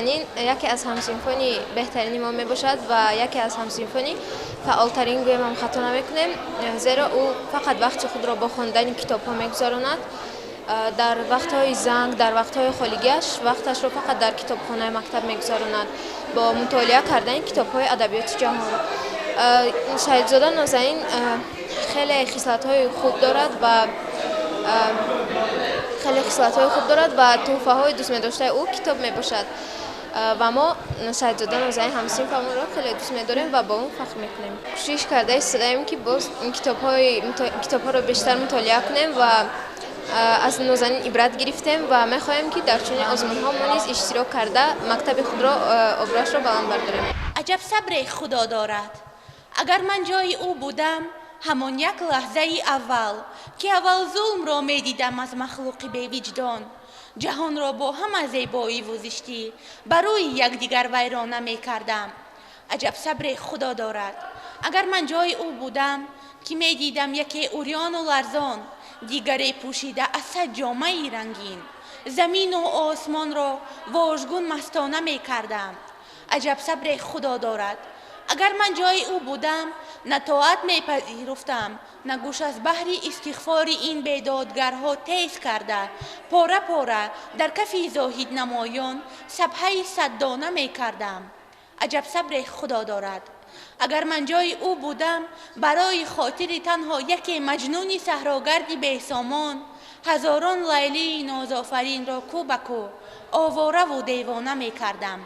Нозанин яке аз ҳамсинфони беҳтарини мо мебошад ва яке аз ҳамсинфони фаъолтарин, гӯем ҳам хато намекунем, зеро ӯ фақат вақти худро бо хондани китобҳо мегузаронад. Дар вақтҳои занг, дар вақтҳои холигиаш вақташро фақат дар китобхонаи мактаб мегузаронад бо мутолиа кардани китобҳои адабиёти ҷаҳон. Саидзода Нозанин хеле хислатҳои хуб дорад ва хеле хислатҳои хуб дорад ва тӯҳфаҳои дӯстмедоштаи ӯ китоб мебошад. Ва мо Саидзода Нозанин ҳамсинфамонро хеле дӯст медорем ва бо ӯ фахр мекунем. Кӯшиш карда истодаем, ки боз китобҳоро бештар мутолиа кунем ва аз Нозанин ибрат гирифтем ва мехоҳем, ки дар чунин озмунҳо мо низ иштирок карда, мактаби худро обрӯяшро баланд бардорем. Аҷаб сабре Худо дорад! Агар ман ҷои ӯ будам, ҳамон як лаҳзаи аввал, ки аввал зулмро медидам аз махлуқи бевиҷдон, ҷаҳонро бо ҳама зебоиву зиштӣ ба рӯи якдигар вайрона мекардам. Аҷаб сабре Худо дорад! Агар ман ҷои ӯ будам, ки медидам яке урёну ларзон, дигаре пӯшида аз сад ҷомаи рангин, замину осмонро вожгун мастона мекардам. Аҷаб сабре Худо дорад! Агар ман ҷои ӯ будам, на тоат мепазируфтам, на гӯш аз баҳри истиғфори ин бедодгарҳо тез карда, пора пора дар кафи зоҳиднамоён сабҳаи саддона мекардам. Аҷаб сабре Худо дорад! Агар ман ҷои ӯ будам, барои хотири танҳо яке маҷнуни саҳрогарди бесомон, ҳазорон Лайлии нозофаринро кӯ ба кӯ овораву девона мекардам.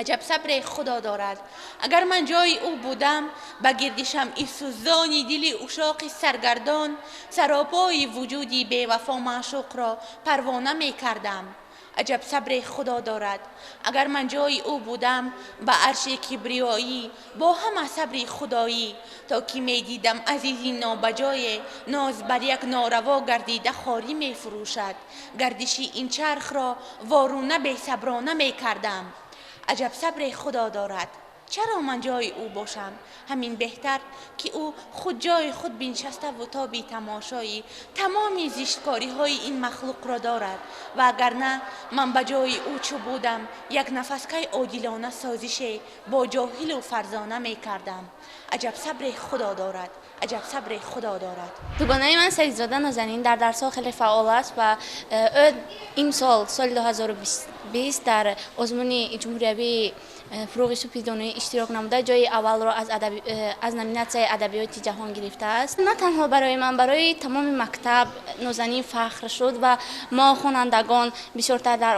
Аҷаб сабре Худо дорад! Агар ман ҷои ӯ будам, ба гирди шамъи сӯзони дили ушоқи саргардон саропои вуҷуди бевафо маъшуқро парвона мекардам. Аҷаб сабре Худо дорад! Агар ман ҷои ӯ будам, ба арши кибриёӣ бо ҳама сабри худоӣ, то ки медидам азизи нобаҷое ноз бар як нораво гардида хорӣ мефурӯшад, гардиши ин чархро воруна бесаброна мекардам. Аҷаб сабре Худо дорад! Чаро ман ҷои ӯ бошам? Ҳамин беҳтар, ки ӯ худ ҷои худ биншаставу тоби тамошои тамоми зишткориҳои ин махлуқро дорад. Ва агар на, ман ба ҷои ӯ чӯ будам, як нафаскай одилона созише бо ҷоҳилу фарзона мекардам. Аҷаб сабре Худо дорад! Аҷаб сабре Худо дорад! Дугонаи ман Саидзода Нозанин дар дарсҳо хеле фаъол аст ва ӯ имсол, соли 2020, дар озмуни ҷумҳуриявии «Фурӯғи субҳи доноӣ» иштирок намуда, ҷои аввалро аз номинатсияи адабиёти ҷаҳон гирифтааст. На танҳо барои ман, барои тамоми мактаб Нозанин фахр шуд ва мо, хонандагон, бисёртар дар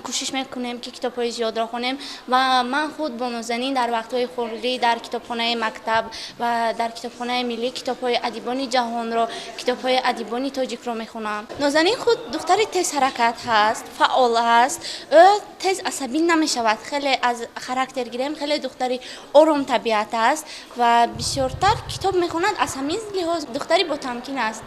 кӯшиш мекунем, ки китобҳои зиёдро хонем. Ва ман худ бо Нозанин дар вақтҳои холӣ дар китобхонаи мактаб ва дар китобхонаи миллӣ китобҳои адибони ҷаҳонро, китобҳои адибони тоҷикро мехонам. Нозанин худ духтари тезҳаракат ҳаст, фаъол аст, ӯ тез асабӣ намешавад. Хеле аз характер гирем, хеле духтари оромтабиат аст ва бисёртар китоб мехонад. Аз ҳамин лиҳоз духтари ботамкин аст.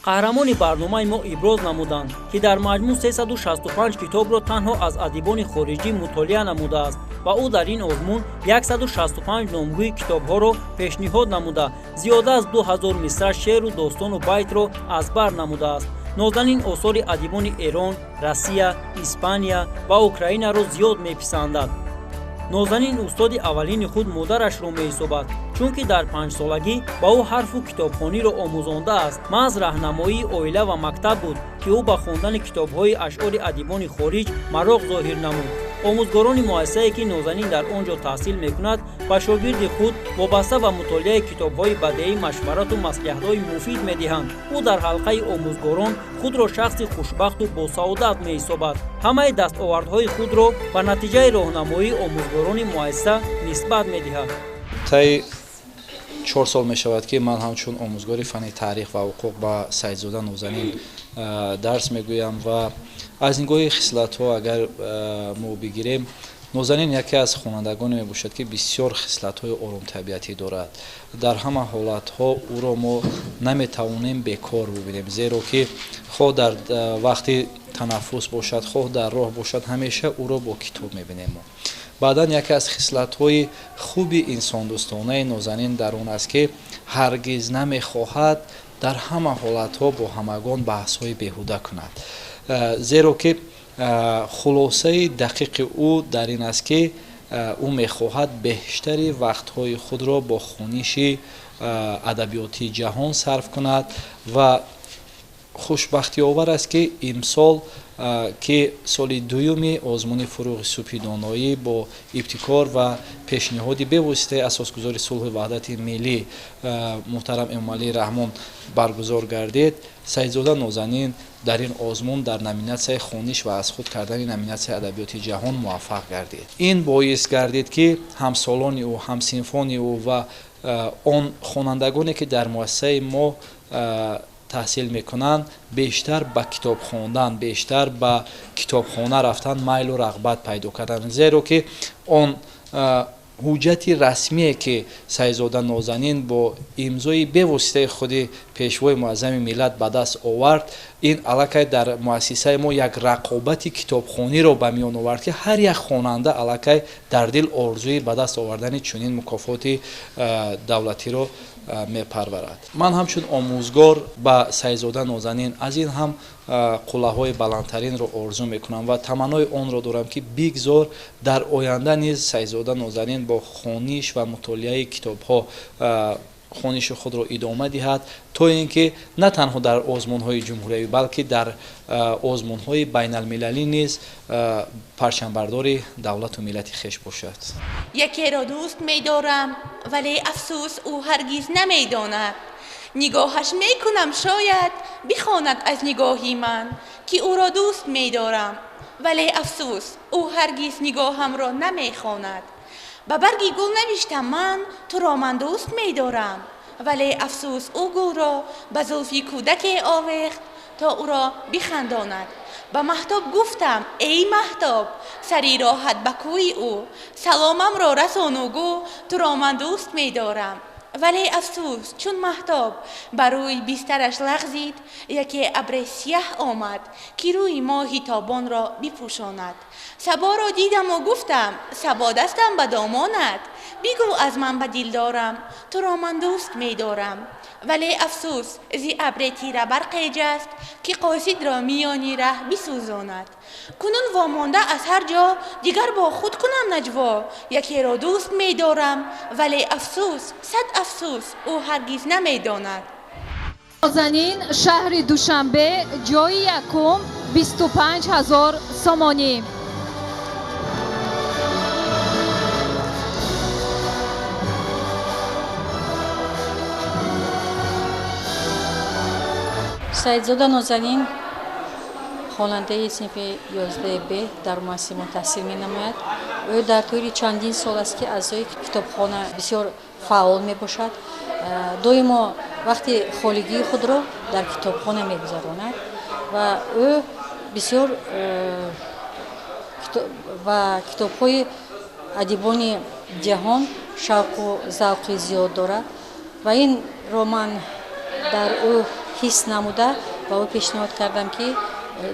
Қаҳрамони барномаи мо иброз намуданд, ки дар маҷмӯъ 365 китобро танҳо аз адибони хориҷӣ мутолиа намудааст ва ӯ дар ин озмун 165 номгӯи китобҳоро пешниҳод намуда, зиёда аз 2000 мисра шеъру достону байтро аз бар намудааст. Нозанин осори адибони Эрон, Россия, Испания ва Украинаро зиёд меписандад. Нозанин устоди аввалини худ модарашро меҳисобад, чунки дар 5-солагӣ ба ӯ ҳарфу китобхониро омӯзондааст. Маҳз раҳнамоии оила ва мактаб буд, ки ӯ ба хондани китобҳои ашъори адибони хориҷ мароқ зоҳир намуд. Омӯзгорони муассисае, ки Нозанин дар он ҷо таҳсил мекунад, ба шогирди худ вобаста ба мутолиаи китобҳои бадеӣ машварату маслиҳатҳои муфид медиҳанд. Ӯ дар ҳалқаи омӯзгорон худро шахси хушбахту босаодат меҳисобад. Ҳамаи дастовардҳои худро ба натиҷаи роҳнамоии омӯзгорони муассиса нисбат медиҳад. Таи 4 сол мешавад, ки ман ҳамчун омӯзгори фанни таърих ва ҳуқуқ ба Саидзода Нозанин дарс мегӯям. Ва аз нигоҳи хислатҳо агар мо бигирем, Нозанин яке аз хонандагоне мебошад, ки бисёр хислатҳои оромтабиатӣ дорад. Дар ҳама ҳолатҳо ӯро мо наметавонем бекор бубинем, зеро ки хоҳ дар вақти танаффус бошад, хоҳ дар роҳ бошад, ҳамеша ӯро бо китоб мебинем мо. Баъдан яке аз хислатҳои хуби инсондӯстонаи Нозанин дар он аст, ки ҳаргиз намехоҳад дар ҳама ҳолатҳо бо ҳамагон баҳсҳои беҳуда кунад, зеро ки Хулосаи дақиқи ӯ дар ин аст, ки ӯ мехоҳад бештари вақтҳои худро бо хониши адабиёти ҷаҳон сарф кунад ва хушбахтиовар аст, ки имсол, ки соли дуюми озмуни «Фурӯғи субҳи доноӣ» бо ибтикор ва пешниҳоди бевоситаи асосгузори сулҳу ваҳдати миллӣ муҳтарам Эмомалӣ Раҳмон баргузор гардид, Саидзода Нозанин дар ин озмун дар номинатсияи хониш ва аз худ кардани номинатсияи адабиёти ҷаҳон муваффақ гардид. Ин боис гардид, ки ҳамсолони ӯ, ҳамсинфони ӯ ва он хонандагоне, ки дар муассисаи мо таҳсил мекунанд, бештар ба китоб хондан, бештар ба китобхона рафтан майлу рағбат пайдо карданд, зеро ки он ҳуҷҷати расмие, ки Саидзода Нозанин бо имзои бевоситаи худи Пешвои Муаззами миллат ба даст овард, ин аллакай дар муассисаи мо як рақобати китобхониро ба миён овард, ки ҳар як хонанда аллакай дар дил орзуи ба даст овардани чунин мукофоти давлатиро мепарварад. Ман ҳамчун омӯзгор ба Саидзода Нозанин аз ин ҳам қуллаҳои баландтаринро орзу мекунам ва таманнои онро дорам, ки бигзор дар оянда низ Саидзода Нозанин бо хониш ва мутолиаи китобҳо хониши худро идома диҳад, то ин ки на танҳо дар озмунҳои ҷумҳуриявӣ, балки дар озмунҳои байналмилалӣ низ парчамбардори давлату миллати хеш бошад. Якеро дӯст медорам, вале афсӯс, ӯ ҳаргиз намедонад. Нигоҳаш мекунам, шояд бихонад аз нигоҳи ман, ки ӯро дӯст медорам, вале афсӯс, ӯ ҳаргиз нигоҳамро намехонад. Ба барги гул навиштам ман: туро ман дӯст медорам, вале афсӯс, ӯ гулро ба зулфи кӯдаке овехт, то ӯро бихандонад. Ба маҳтоб гуфтам: эй маҳтоб, сари роҳат ба кӯи ӯ саломамро расону гӯ: туро ман дӯст медорам, вале афсӯс, чун маҳтоб ба рӯи бистараш лағзид, яке абре сияҳ омад, ки рӯи моҳи тобонро бипӯшонад. Саборо дидаму гуфтам: сабо, дастам ба домонат, бигӯ аз ман ба дилдорам: туро ман дӯст медорам, вале афсӯс, зи абре тира барқе ҷаст, ки қосидро миёни раҳ бисӯзонад. Кунун вомонда аз ҳар ҷо дигар бо худ кунам наҷво, якеро дӯст медорам, вале афсӯс, сад афсӯс, ӯ ҳаргиз намедонад. Нозанин, шаҳри Душанбе, ҷои якум, 25 000 сомонӣ. Саидзода Нозанин хонандаи синфи 11 Б дар муассисаи мо таҳсил менамояд. Ӯ дар тӯли чандин сол аст, ки аъзои китобхона бисёр фаъол мебошад. Доимо вақти холигии худро дар китобхона мегузаронад ва ӯ бисёр ба китобҳои адибони ҷаҳон шавқу завқи зиёд дорад ва инро ман дар ӯ ҳис намуда, ба ӯ пешниҳод кардам, ки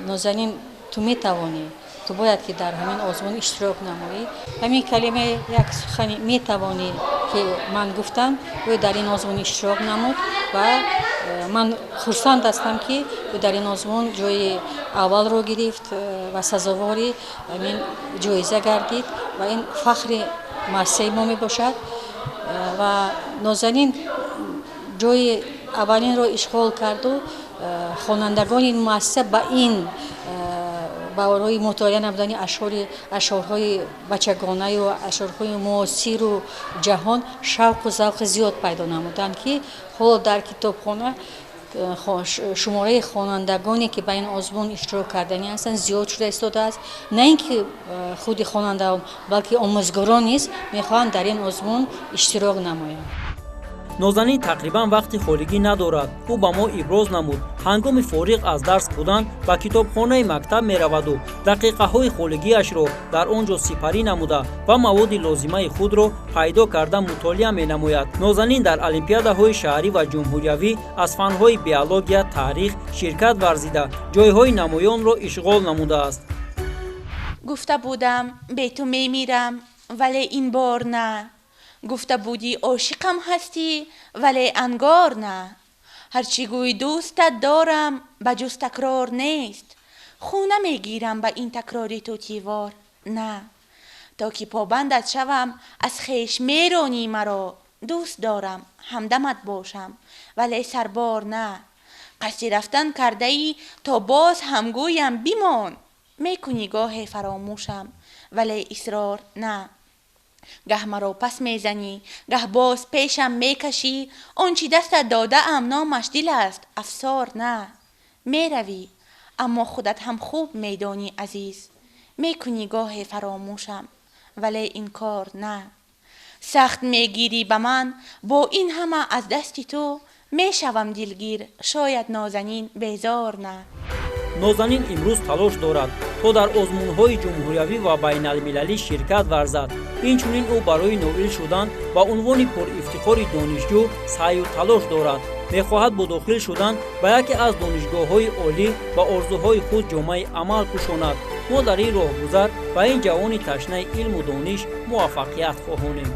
Нозанин, ту метавонӣ, ту бояд ки дар ҳамин озмун иштирок намоӣ. Ҳамин калимаи, як сухани метавонӣ, ки ман гуфтам, ӯ дар ин озмун иштирок намуд ва ман хурсанд ҳастам, ки ӯ дар ин озмун ҷои аввалро гирифт ва сазовори ҳамин ҷоиза гардид ва ин фахри муассисаи мо мебошад. Ва Нозанин ҷои аввалинро ишғол карду хонандагони ин муассиса ба ин барои мутолиа намудани ашъорҳои бачагонаю ашъорҳои муосиру ҷаҳон шавқу завқи зиёд пайдо намуданд, ки ҳоло дар китобхона шумораи хонандагоне, ки ба ин озмун иштирок карданӣ ҳастанд, зиёд шуда истодааст. На ин ки худи хонандагон, балки омӯзгорон низ мехоҳанд дар ин озмун иштирок намоянд. Нозанин тақрибан вақти холигӣ надорад. Ӯ ба мо иброз намуд, ҳангоми фориғ аз дарс будан ба китобхонаи мактаб мераваду дақиқаҳои холигиашро дар он ҷо сипарӣ намуда ва маводи лозимаи худро пайдо карда мутолиа менамояд. Нозанин дар олимпиадаҳои шаҳрӣ ва ҷумҳуриявӣ аз фанҳои биология, таърих ширкат варзида, ҷойҳои намоёнро ишғол намудааст. Гуфта будам, бе ту мемирам, вале ин бор на. Гуфта будӣ, ошиқам ҳастӣ, вале ангор на. Ҳарчи гӯй дӯстат дорам, ба ҷуз такрор нест. Ху намегирам ба ин такрори тутивор, на. То ки побандат шавам, аз хеш меронӣ маро. Дӯст дорам ҳамдамат бошам, вале сарбор на. Қасди рафтан кардаӣ, то боз ҳам гӯям бимон. Мекунӣ гоҳе фаромӯшам, вале исрор на. Гаҳ маро пас мезанӣ, гаҳ боз пешам мекашӣ. Он чӣ дастат додаам, номаш дил аст, афсор на. Меравӣ, аммо худат ҳам хуб медонӣ, азиз, мекунӣ гоҳе фаромӯшам, вале инкор на. Сахт мегирӣ ба ман, бо ин ҳама аз дасти ту мешавам дилгир, шояд, Нозанин, безор на. Нозанин имрӯз талош дорад, то дар озмунҳои ҷумҳуриявӣ ва байналмилалӣ ширкат варзад. Инчунин ӯ барои ноил шудан ба унвони пурифтихори донишҷӯ саъю талош дорад. Мехоҳад бо дохил шудан ба яке аз донишгоҳҳои олӣ ба орзуҳои худ ҷомаи амал пӯшонад. Мо дар ин роҳгузар ба ин ҷавони ташнаи илму дониш муваффақият хоҳонем.